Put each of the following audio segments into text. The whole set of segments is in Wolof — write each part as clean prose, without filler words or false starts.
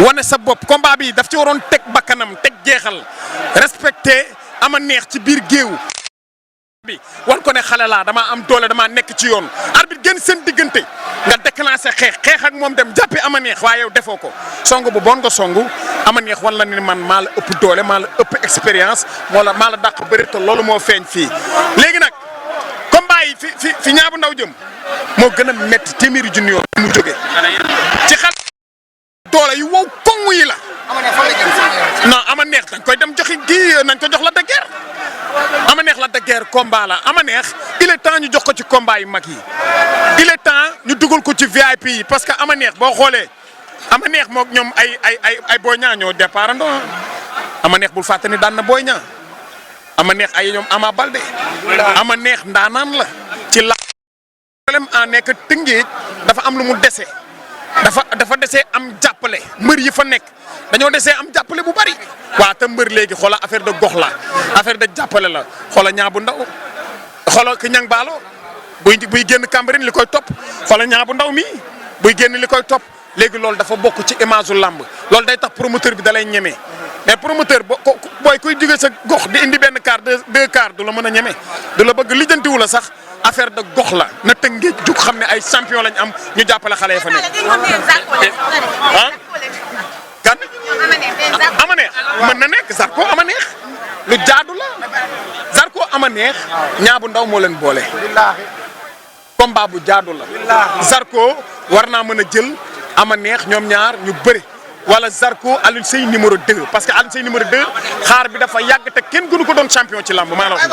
wane sa bopp combat bi daf ci waroon teg bakkanam teg jeexal respecté ama neex ci biir géew bi war ko ne xale laa damaa am doole damaa nekk ci yoon arbitre génn seen diggante nga déclenché xeex ak moom dem jàppi ama neex waaye yow defoo ko song bu bon nga songu ama neex wan la ni man maa la ëpp doole maa la ëpp expérience wala maa la dàq bëri te loolu moo feeñ fii léegi nag combat yi fi ñaabu ndaw jëm moo gën a métti téeméeri junni yoon mu jógee ci xale doole yu wow koŋŋ yi la non ama neex dañ koy dem joxi kii nañ ko jox la de guerre ama neex la de guerre combat la ama neex il est temps ñu jox ko ci combat yu mag yi il est temps ñu dugal ko ci VIP yi parce que ama neex boo xoolee ama neex moog ñoom ay Boy Niang ñoo départ andoo ama neex bul fàtte ni daan na Boy Niang ama neex ay ñoom Ama Baldé ama neex ndaanaan la ci la problème en nekk Tëngéej dafa am lu mu dese dafa desee am jàppale mbër yi fa nekk dañoo desee am jàppale bu bari waaw te mbër léegi xoola affaire de gox la affaire de jàppale la xoola ñaabu ndaw xoola ki ñang baalo buy génn Cambérène li koy topp xoola ñaabu ndaw mi buy génn li koy topp léegi loolu dafa bokk ci image u làmb loolu day tax promoteur bi da lay ñeme mais promoteur booy kuy jóge sa gox di indi benn quart deux quart du la mën a ñeme du la bëgg lijjantiwu la sax affaire de gox la na Tëngéej jug xam ne ay champion lañ am ñu jàppale xale yi fa nekk ah kan ama neex mën na nekk Zarko ama neex lu jaadu la Zarko ama neex ñaabu ndaw moo leen boole combat bu jaadu la Zarko war naa mën a jël ama neex ñoom ñaar ñu bëri wala Zarko Alioune Seye numéro 2 parce que Alioune Seye numéro 2 xaar bi dafa yàgg te kenn gënu ko doon champion ci lamb maa la wax.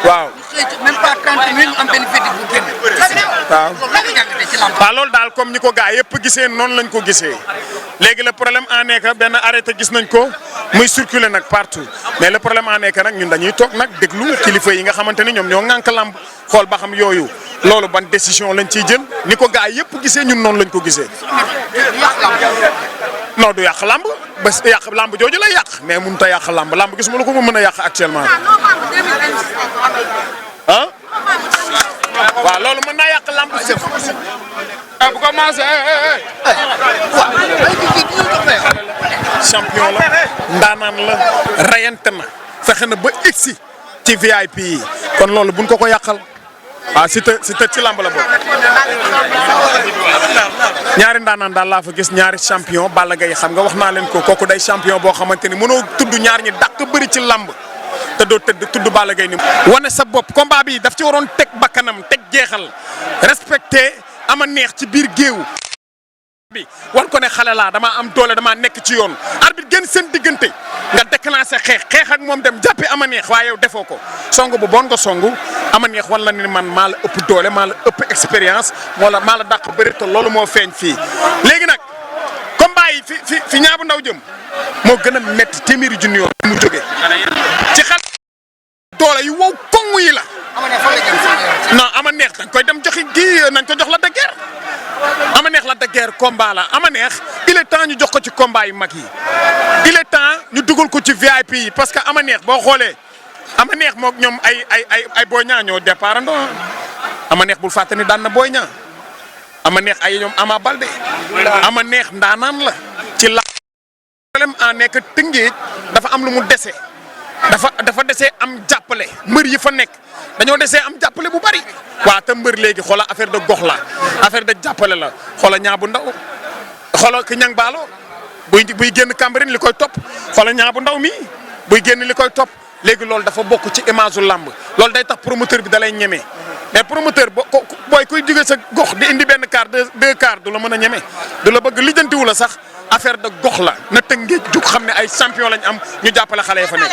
waaw même pas 30 minutes am benn verdict bu génn. waaw loolu daal comme ñi ko gaa yëpp gisee noonu lañ ko gisee léegi le problème en est que benn arrêté gis nañ ko muy circuler nag partout mais le problème en est que nag ñun dañuy toog nag déglu kilifa yi nga xamante ni ñoom ñoo ŋànk lamb xool ba xam yooyu loolu ban décision lañ ciy jël ni ko gaa yëpp gisee ñun noonu lañ ko gisee. non du yàq lamb ba yàq lamb jooju lay yàq mais mënut a yàq lamb gisuma lu ko mën a yàq actuellement. ah waaw loolu mën naa yàq lamb si. bu commencé. champion la ndaanaan la rayante na fexe na ba egsi ci VIP yi kon loolu buñ ko yàqal. waaw Siteu ci lamb la bokk ñaari ndaanaan daal laa fa gis ñaari champion Balla Gaye xam nga wax naa leen ko kooku day champion boo xamante ni mënoo tudd ñaar ñi dàq bëri ci lamb te doo tudd Balla Gaye ni wane sa bopp combat bi daf ci waroon teg bakkanam teg jeexal respecté ama neex ci biir géew bi war ko ne xale laa damaa am doole damaa nekk ci yoon arbitre génn seen diggante nga déclenché xeex ak moom dem jàppi ama neex waaye yow defoo ko song bu bon nga songu ama neex wan la ni man maa la ëpp doole maa la ëpp expérience wala maa la dàq bëri te loolu moo feeñ fii léegi nag combat yi fi ñaabu ndaw jëm moo gën a métti téeméeri junni yoon mu jógee ci xale doole yu wow koŋŋ yi la non ama neex dañ koy dem joxi kii nañ ko jox la de guerre ama neex la de guerre combat la ama neex il est temps ñu jox ko ci combat yu mag yi il est temps ñu dugal ko ci VIP yi parce que ama neex boo xoolee ama neex moog ñoom ay Boy Niang ñoo départ andoo ama neex bul fàtte ni daan na Boy Niang ama neex ay ñoom Ama Baldé ama neex ndaanaan la ci la problème en nekk Tëngéej dafa am lu mu dese dafa desee am jàppale mbër yi fa nekk dañoo desee am jàppale bu bari waaw te mbër léegi xoola affaire de gox la affaire de jàppale la xoola ñaabu ndaw xoola ki ñang baalo buy génn Cambérène li koy topp xoola ñaabu ndaw mi buy génn li koy topp léegi loolu dafa bokk ci image u làmb loolu day tax promoteur bi da lay ñeme mais promoteur booy kuy jóge sa gox di indi benn quart deux quart du la mën a ñeme du la bëgg lijjantiwu la sax affaire de gox la na Tëngéej jug xam ne ay champion lañ am ñu jàppale xale yi fa nekk.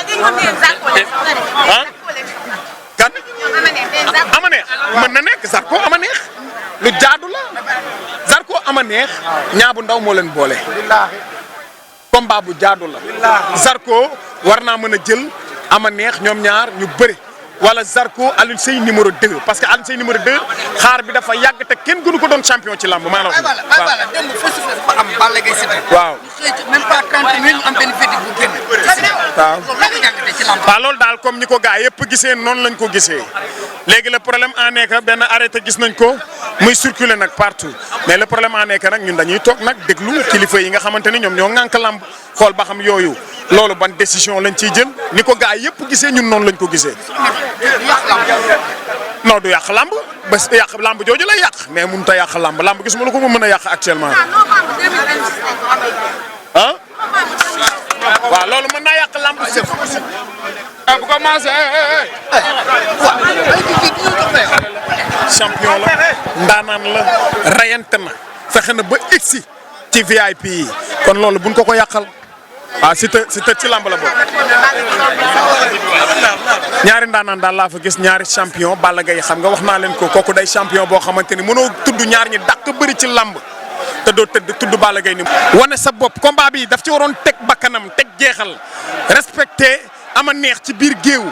ah kan ama neex mën na nekk Zarko ama neex lu jaadu la Zarko ama neex ñaabu ndaw moo leen boole combat bu jaadu la Zarko war naa mën a jël ama neex ñoom ñaar ñu bëri wala Zarko Alioune Seye numéro 2 parce que Alioune Seye numéro 2 xaar bi dafa yàgg te kenn gënu ko doon champion ci lamb maa la wax. waaw. waaw même pas 30 minutes am benn verdict bu génn. waaw loolu la nga jàngatee ci lamb. waaw loolu daal comme ni ko gars yëpp gisee noonu lañ ko gisee léegi le problème en est que benn arrêté gis nañ ko muy circuler nag partout mais le problème en est que nag ñun dañuy toog nag déglu kilifa yi nga xamante ni ñoom ñoo ŋànk lamb xool ba xam yooyu loolu ban décision lañ ciy jël ni ko gars yëpp gisee ñun noonu lañ ko gisee. non du yàq lamb ba yàq lamb jooju lay yàq mais mënut a yàq lamb gisuma lu ko mën a yàq actuellement. ah waaw loolu mën naa yàq lamb si. bu commencé. champion la ndaanaan la rayante na fexe na ba egsi ci VIP yi kon loolu buñ ko yàqal. waaw Siteu ci lamb la bokk. ñaari ndaanaan daal laa fa gis ñaari champion Balla Gaye xam nga wax naa leen ko kooku day champion boo xamante ni mënoo tudd ñaar ñi dàq bëri ci lamb te doo tudd Balla Gaye ni wane sa bopp combat bi daf ci waroon teg bakkanam teg jeexal respecté ama neex ci biir géew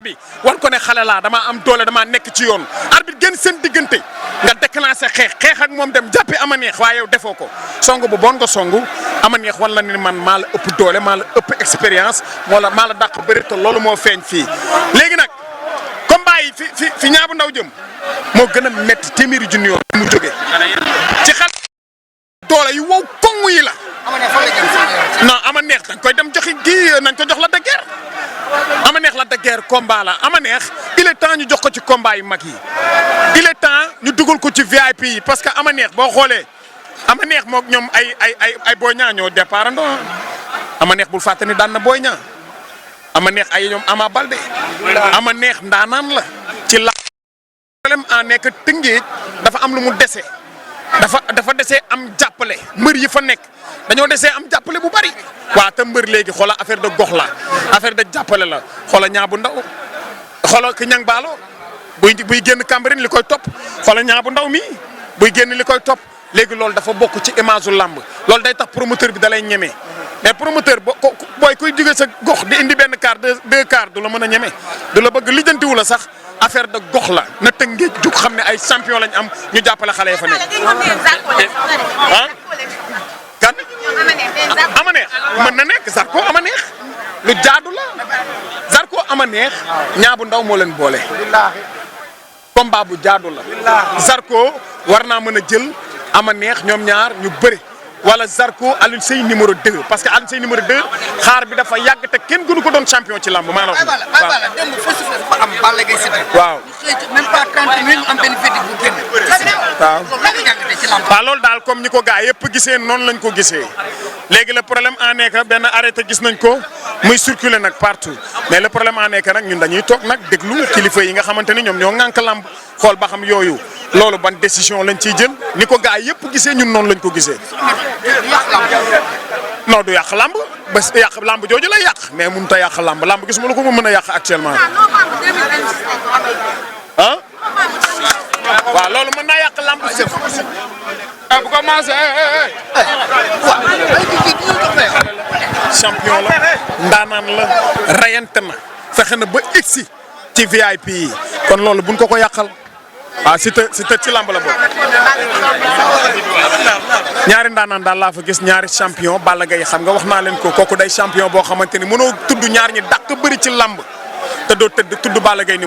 bi wan ko ne xale laa damaa am doole damaa nekk ci yoon arbitre génn seen diggante nga déclenché xeex ak moom dem jàppi ama neex waaye yow defoo ko song bu bon nga songu ama neex wan la ni man maa la ëpp doole maa la ëpp expérience wala maa la dàq bëri te loolu moo feeñ fii léegi nag combat yi fi ñaabu ndaw jëm moo gën a métti téeméeri junni yoon mu jógee ci xel doole yu wow koŋŋ yi la non ama neex dañ koy dem joxi kii nañ ko jox la de guerre ama neex la de guerre combat la ama neex il est temps ñu jox ko ci combat yu mag yi il est temps ñu dugal ko ci VIP yi parce que ama neex boo xoolee ama neex moog ñoom ay Boy Niang ñoo départ andoo ama neex bul fàtte ni daan na Boy Niang ama neex ay ñoom Ama Baldé ama neex ndaanaan la ci la problème en nekk Tëngéej dafa am lu mu dese dafa desee am jàppale mbër yi fa nekk dañoo desee am jàppale bu bari waaw te mbër léegi xoola affaire de gox la affaire de jàppale la xoola ñaabu ndaw xoola ki ñang baalo buy génn Cambérène li koy topp xoola ñaabu ndaw mi buy génn li koy topp léegi loolu dafa bokk ci image u làmb loolu day tax promoteur bi da lay ñeme mais promoteur booy kuy jóge sa gox di indi benn car deux car du la mën a ñeme du la bëgg lijjantiwu la sax affaire de gox la na Tëngéej jug xam ne ay champion lañ am ñu jàppale xale yi fa nekk. ah kan ama neex mën na nekk Zarko ama neex lu jaadu la Zarko ama neex ñaabu ndaw moo leen boole. combat bu jaadu la. Zarko war naa mën a jël ama neex ñoom ñaar ñu bëri. wala Zarko Alioune Seye numéro 2 parce que Alioune Seye numéro 2 xaar bi dafa yàgg te kenn gënu ko doon champion ci lamb maanaam. waaw waaw démb fës dafa am Balla Gaye Siteu. waaw même pas 30 minutes am benn verdict bu génn. waaw loolu la nga jàngatee ci lamb. waaw loolu daal comme ni ko gars yëpp gisee noonu lañ ko gisee léegi le problème en est que benn arrêté gis nañ ko muy circuler nag partout mais le problème en est que nag ñun dañuy toog nag déglu kilifa yi nga xamante ni ñoom ñoo ŋànk lamb xool ba xam yooyu loolu ban décision lañ ciy jël ni ko gars yëpp gisee ñun noonu lañ ko gisee. non du yàq lamb ba yàq lamb jooju lay yàq mais mënut a yàq lamb gisuma lu ko mën a yàq actuellement. ah waaw loolu mën naa yàq lamb si. bu commencé. champion la ndaanaan la rayante na fexe na ba egsi ci VIP yi kon loolu buñ ko yàqal. waaw Siteu ci lamb la bokk. ñaari ndaanaan daal laa fa gis ñaari champion Balla Gaye xam nga wax naa leen ko kooku day champion boo xamante ni mënoo tudd ñaar ñi dàq bëri ci lamb te doo tudd Balla Gaye ni